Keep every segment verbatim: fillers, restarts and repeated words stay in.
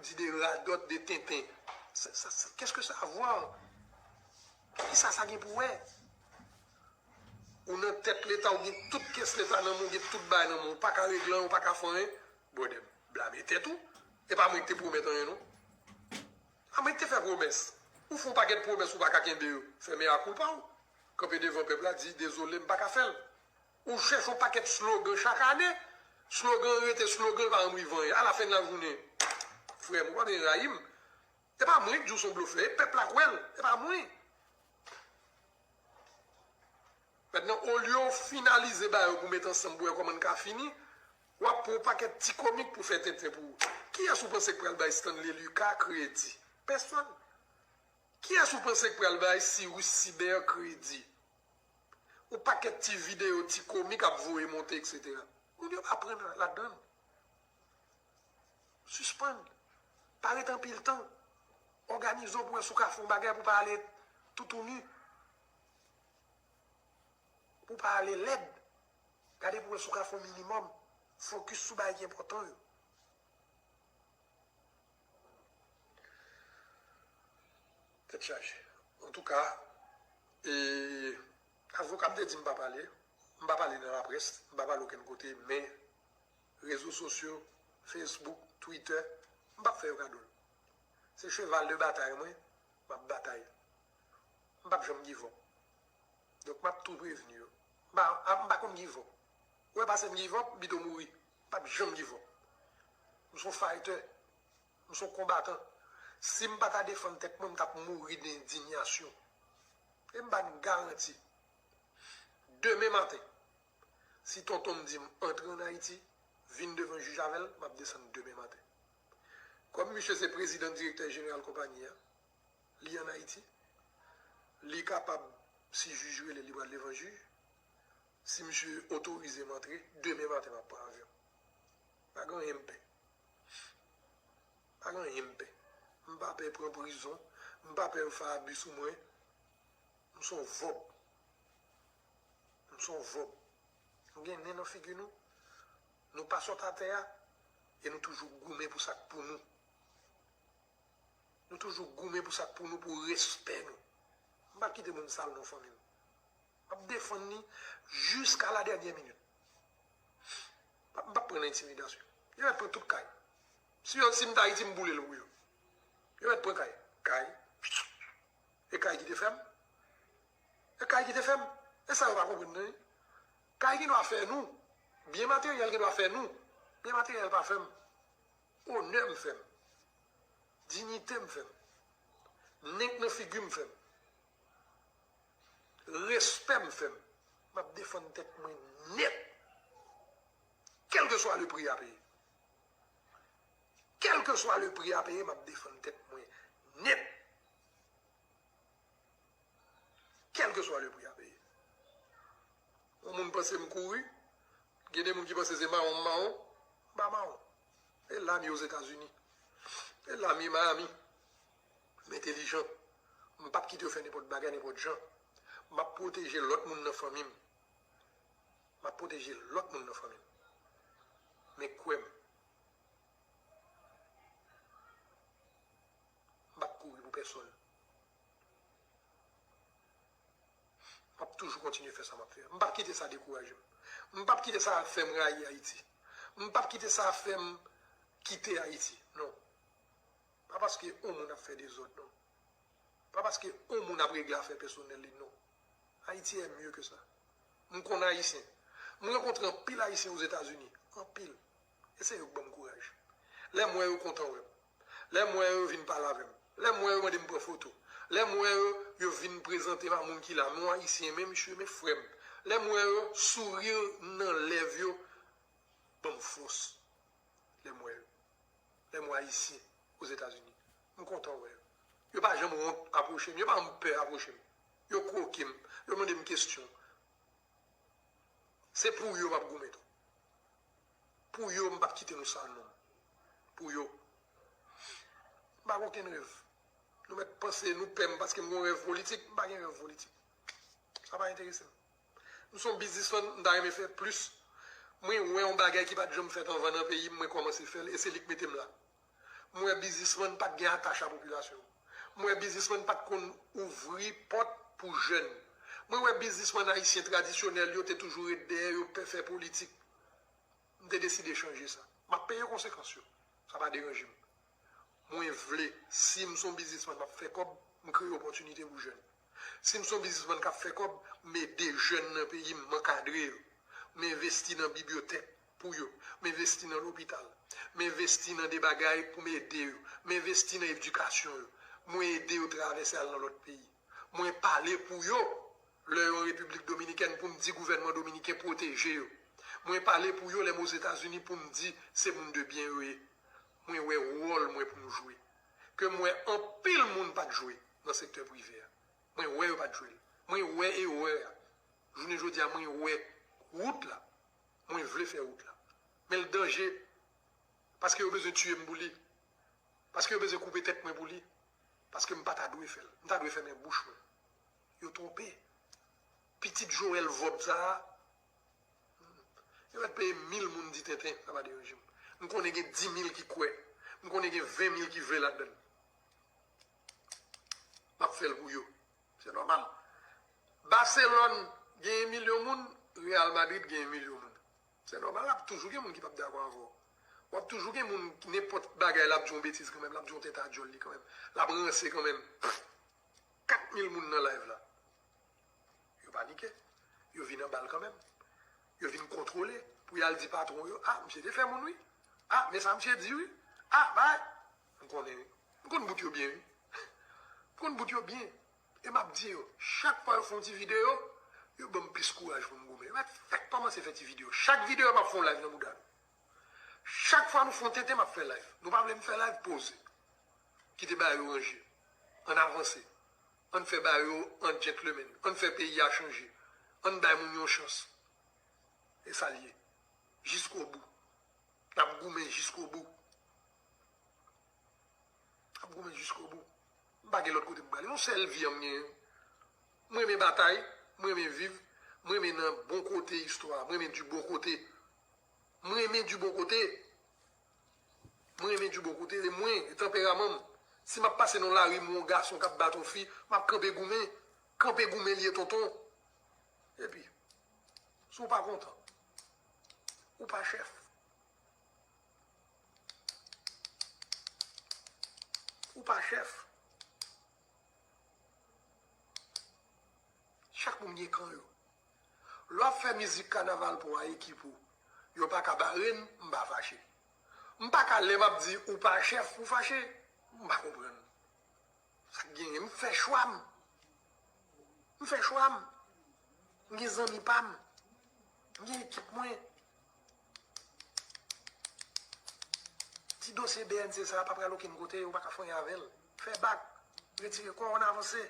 di de radòt, de tenten. Sa, sa, sa, qu'est-ce que ça a voir? Kisa sa gen pou wè? Ou nan tèt Leta, ou gen tout kès Leta nan men w, ou gen tout bagay nan men w, ou pa ka regle anyen, ou pa ka fè anyen. Brother, blame tèt ou. E pa mwen ki te pwomèt anyen, non. A mwen ki te fè pwomès. Ou fè yon pakèt pwomès ou pa ka kenbe yo. Fè mea culpa w. Kanpe devan pèp la, di, dezole, m pa ka fè l. Ou chèche yon pakèt slogan chak ane. Slogan an rete slogan, li pa janm rive anyen. Alafen lajounen, frè m, ou pa bezwen rayi m. E pa mwen ki di w se yon blofè, e pèp la k wè l, e pa mwen. Mentnan, olye w finalize bagay yo pou met ansanm pou wè kòman n ka fini, w ap pran yon pakèt ti komik pou fè tenten pou ou. Kiyès ou panse k pral bay Stanley Lucas kredi? Pèsòn. Kiyès ou panse k pral bay Cyrus Sibert kredi? Yon pakèt ti videyo, ti komik ap voye monte, etsetera. Moun yo pa pran ladan l. Sispann. Pa ret anpil tan. Òganize w pou wè si w ka fè yon bagay pou w pa ale toutouni. Pou w pa ale lèd. Gade pou w wè si w ka fè yon minimòm. Fokis sou bagay ki enpòtan yo. Tèt chaje. Antouka, e, avoka m te di m pa pale, m pa pale nan laprès, m pa pale okenn kote, men rezo sosyo, Facebook, Twitter, m p ap fè yo kado l. Se cheval de batay mwen, m ap batay. M p ap janm give up. Donk, m ap tou prevni yo. M pa, a, m pa konn give up. Ou wè pase m give up, m pito mouri. M p ap janm give up. M se yon fighter. M se yon konbatan. Si m pa ta defann tèt mwen, m t ap mouri de endinyasyon. E m ba n garanti. Demen maten, si tonton m di m antre ann Ayiti, vin devan jij avè l, m ap desann demen maten. Kòm misye se prezidan direktè jeneral konpayi a, li ann Ayiti, li kapab, si jij rele, li pral devan jij. Si misye otorize m antre, demen maten m ap pran avyon. Pa gen anyen m pè. Pa gen anyen m pè. M pa pè pran prizon. M pa pè yo fè abi sou mwen. M se yon vòb. M se yon vòb. Nou gen nen nan figi nou. Nou pa sot atè a. E nou toujou goumen pou sa k pou nou. Nou toujou goumen pou sa k pou nou, pou respè nou. M p ap kite moun sal non fanmi m. M ap defann li jiska la dènyè minit. M p ap, m p ap pran nan entimidasyon. Yo mèt pran tout kay. Si yo, si m t Ayiti, m boule l pou yo. Yo mèt pran kay. Kay. E kay ki te fè m. E kay ki te fè m. E sa yo pa konprann nan, wi. Kay gen dwa fè nou. Byen materyèl gen dwa fè nou. Byen materyèl pa fè m. Onè m fè m. Diyite m fè m. Nen k nan figi m fè m. Respè m fè m. M ap defann tèt mwen nèt. Kèlkeswa le pri a peye. Kèlkeswa le pri a peye, m ap defann tèt mwen nèt. Kèlkeswa le pri a peye. Yon moun panse m kouri, gen de moun ki panse se mawon m mawon, m pa mawon. E la m ye Ozetazini. E la m ye Miami. M entelijan. M p ap kite yo fè nenpòt bagay, nenpòt jan. M ap pwoteje lòt moun nan fanmi m. M ap pwoteje lòt moun nan fanmi m. Men kwè m. M p ap kouri pou pèsonn. M ap toujou kontinye fè sa m ap fè a. M p ap kite sa dekouraje m. M p ap kite sa fè m rayi Ayiti. M p ap kite sa fè m kite Ayiti. Non. Pa paske yon moun ap fè dezòd, non. Pa paske yon moun ap regle afè pèsonèl li, non. Haïti est mieux que ça. M konn Ayisyen. M rankontre anpil Ayisyen Ozetazini. Anpil. E se yo k ban m kouraj. Lè m wè yo kontan wè m. Lè m wè yo vin pale avè m. Lè m wè yo mande m pran foto. Lè m wè yo, yo vin prezante m a moun ki la. Men yon Ayisyen, men misye, men frè m. Lè m wè yo, souri nan lèv yo ban m fòs. Lè m wè yo. Lè m wè Ayisyen Ozetazini, m kontan wè yo. Yo pa janm wont apwoche m. Yo pa janm pè apwoche m. Yo kwoke m. Yo mande m kesyon. Se pou yo m ap goumen tou. Pou yo, m p ap kite nou sal non m. Pou yo. M pa gen okenn rèv. Nou mèt panse nou pè m paske m gen yon rèv politik. M pa gen rèv politik. Sa pa enterese m. M se yon biznismann, m ta renmen fè plis. Mwen wè yon bagay ki pa t janm fèt anvan nan peyi m, mwen kòmanse fè l, e se li k mete m la. Mwen wè biznismann pa t gen atach a popilasyon. Mwen wè biznismann pa t konn ouvri pòt pou jèn. Mwen wè biznismann ayisyen tradisyonèl yo te toujou ret dèyè yo pè fè politik. M te deside chanje sa. M ap peye konsekans yo. Sa pa deranje m. Mwen vle, si m se yon biznismann, m ap fè kòb, m kreye opòtinite pou jèn. Si m se yon biznismann k ap fè kòb, m ede jèn nan peyi m, m ankadre yo. M envesti nan bibliyotèk pou yo. M envesti nan lopital. M envesti nan de bagay pou m ede yo. M envesti nan edikasyon yo. Mwen ede yo travèse al nan lòt peyi. Mwen pale pou yo lè yo an Repiblik Dominikèn pou m di gouvènman dominiken pwoteje yo. Mwen pale pou yo lè m Ozetazini pou m di se moun de byen yo ye. Mwen wè wòl mwen pou m jwe. Ke m wè anpil moun pa t jwe nan sektè prive a. Mwen wè yo pa t jwe l. Mwen wè erè a. Jounen jodi a, mwen wè wout la. Mwen vle fè wout la. Men l danje. Paske yo bezwen tiye m pou li. Paske yo bezwen koupe tèt mwen pou li. Paske m pa ta dwe fè l. M ta dwe fèmen bouch mwen. Yo twonpe. Pitit Joel Vòb sa a, yo mèt peye mil moun di tenten, sa pa deranje m. M konnen gen dis mil ki kwè. M konnen gen ven mil ki vle ladan l. M ap fè l pou yo. Se nòmal. Baselòn gen yon milyon moun, Real Madrid gen yon milyon moun. Se nòmal, ap toujou gen moun ki p ap dakò avè w. W ap toujou gen moun, nenpòt bagay, l ap di yon betiz kanmenm, l ap di yon tèt a dyòl li kanmenm. L ap ranse kanmenm. Kat mil moun nan live la. Yo panike. Yo vin anba l kanmenm. Yo vin kontwole pou y al di patwon yo, "Ah, misye te fè moun wi. Ah, men sa misye di wi. Ah, bay." M konnen wi. M konn bout yo byen wi. M konn bout yo byen. E m ap di yo, chak fwa yo fè yon ti videyo, yo ban m plis kouraj pou m goumen. Yo mèt fèk kòmanse fè ti videyo. Chak videyo m ap fè yon live nan bouda nou. Chak fwa nou fè yon tenten, m ap fè live. Nou pa vle m fè live, poze. Kite bagay yo ranje. Ann avanse. Ann fè bagay yo an gentleman. Ann fè peyi a chanje. Ann bay moun yon chans. E sa l ye. Jiskobou. N ap goumen jiskobou. N ap goumen jiskobou. M pa gen lòt kote pou m prale. Yon sèl vi an m genyen. Mwen renmen batay, mwen renmen viv, mwen renmen nan bon kote istwa, mwen renmen di bon kote. Mwen renmen di bon kote. Mwen renmen di bon kote. E mwen, e tanperaman m. Si m ap pase nan lari, m wè yon gason k ap bat yon fi, m ap kanpe goumen. Kanpe goumen li ye, tonton. Epi, si w pa kontan, ou pa chèf. Ou pa chèf. Chak moun gen kan yo. Lè w ap fè mizik kanaval pou w a ekip ou, yo pa ka bare n, m pa fache. M pa ka lè m ap di ou pa chèf, ou fache. M pa konprann. Sa k genyen? M fè chwa m. M fè chwa m. M gen zanmi pa m. M gen ekip mwen. Ti dosye B N C sa a pa pral okenn kote, yo pa ka fè anyen avè l. Fè bak, retire kò w, ann avanse.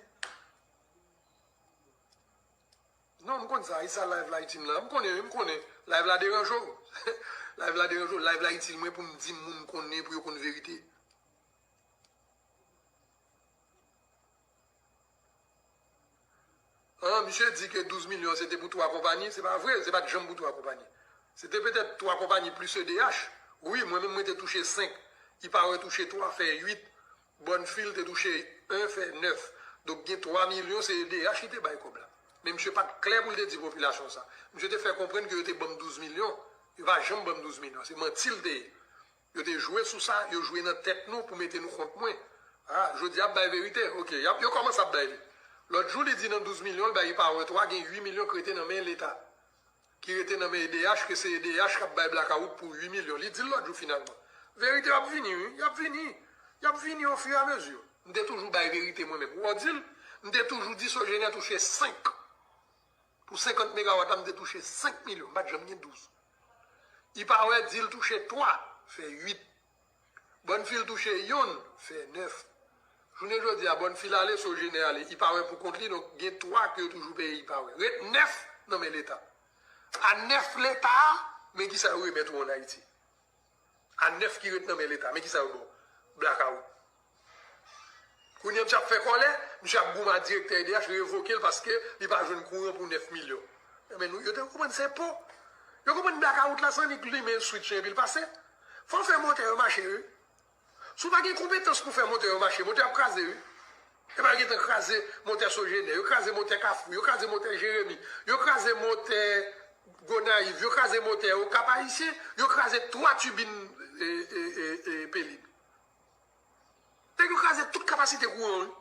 Non, m konn sa, e sa live la itil m la. M konnen, wi, m konnen. Live la deranje w. Live la deranje w. Live la itil mwen pou m di moun konnen, pou yo konn verite. An, misye di ke douz milyon se te pou twa konpayi, se pa vre, se pa t janm pou twa konpayi. Se te petèt twa konpayi plis E D H. Wi, mwen menm mwen te touche senk. Ipawe touche twa, fè uit. Bonnfil te touche en, fè nèf. Donk gen twa milyon, se E D H ki te bay kòb la. Men misye pa t klè pou l te di popilasyon sa. Misye te fè konprann ke yo te ban m douz milyon. Yo pa janm ban m douz milyon. Se manti l te ye. Yo te jwe sou sa, yo jwe nan tèt nou pou mete nou kont mwen. A, jodi a ap bay verite. Oke, y ap, yo kòmanse ap bay li. Lòt jou, li di nan douz milyon, l bay Ipawe twa, gen uit milyon k rete nan men Leta. Ki rete nan men E D H, ke se E D H k ap bay blakawout pou uit milyon. Li di l lòt jou finalman. Verite yo ap vini, wi. Y ap vini. Y ap vini ofiramezi. M te toujou bay verite mwen menm. Ou wè w di l, m te toujou di Sogener touche senk. Pou senkant megawat la, m te touche senk milyon. M pa t janm gen douz. Ipawe di l touche twa, fè uit. Bonnfil touche yonn, fè nèf. Jounen jodi a, Bonnfil ale, Sogener ale. Ipawe pou kont li, donk gen twa ke yo toujou peye Ipawe. Ret nèf nan men Leta. A nèf Leta a, men kisa yo remèt ou ann Ayiti. A nèf ki ret nan men Leta, men kisa yo ba w? Blakawout. Kounye a, misye ap fè kòlè, misye ap goumen ak direktè E D H, revoke l paske li pa jwenn kouran pou nèf milyon. Enben, nou, yo te konprann se po. Yo konprann blakawout la, se annik limen switch epi l pase. Fò w fè motè yo mache, wi. Si w pa gen konpetans pou fè motè yo mache, motè ap kraze, wi. E pa gentan kraze motè Sogener, yo kraze motè Kafou, yo kraze motè Jeremi, yo kraze motè Gonayiv, yo kraze motè Okap Ayisyen, yo kraze twa tibin e, e, e, e, Pelib. Nèg yo kraze tout kapasite kouran, wi.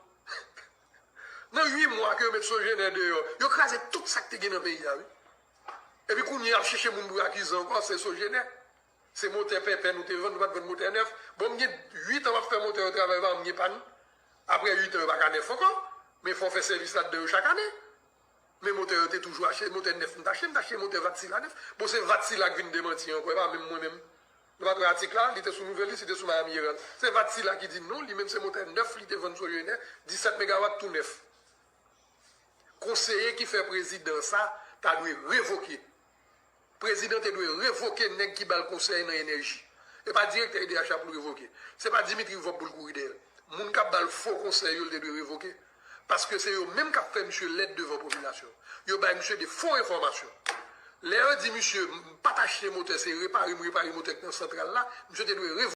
Nan uit mwa ke yo met Sogener deyò, yo kraze tout sa k te gen nan peyi a, wi. Epi kounye a, y ap chèche moun pou yo akize ankò, se Sogener. Se motè pèpè nou te vann, nou pa t vann motè nèf. Bon, m gen uit an m ap fè motè yo travay pa m, m gen pa n. Apre uit an, yo pa ka nèf ankò. Men fò w fè sèvis ladan yo chak ane. Men motè yo te toujou achte, motè nèf m t achte, m t achte motè Vatsila nèf. Bon, se Vatsila k vin demanti ankò, e pa menm mwen menm. Nou pa t wè atik la, li te sou Nouvèl Lis, li te sou Miami Herald. Se Vatsila ki di non, li menm se motè nèf li te vann Sogener, disèt megawat tou nèf. Konseye ki fè prezidan sa ta dwe revoke. Prezidan te dwe revoke nèg ki ba l konsèy nan enèji. E pa direktè E D H la pou l revoke. Se pa Dimitri Vorbe pou l kouri dèyè l. Moun k ap ba l fo konsèy yo, l te dwe revoke. Paske se yo menm k ap fè misye lèd devan popilasyon. Yo bay misye de fo enfòmasyon. Lè yo di misye, m pa t achte motè, se repare m repare motè k nan santral la, misye te dwe revoke.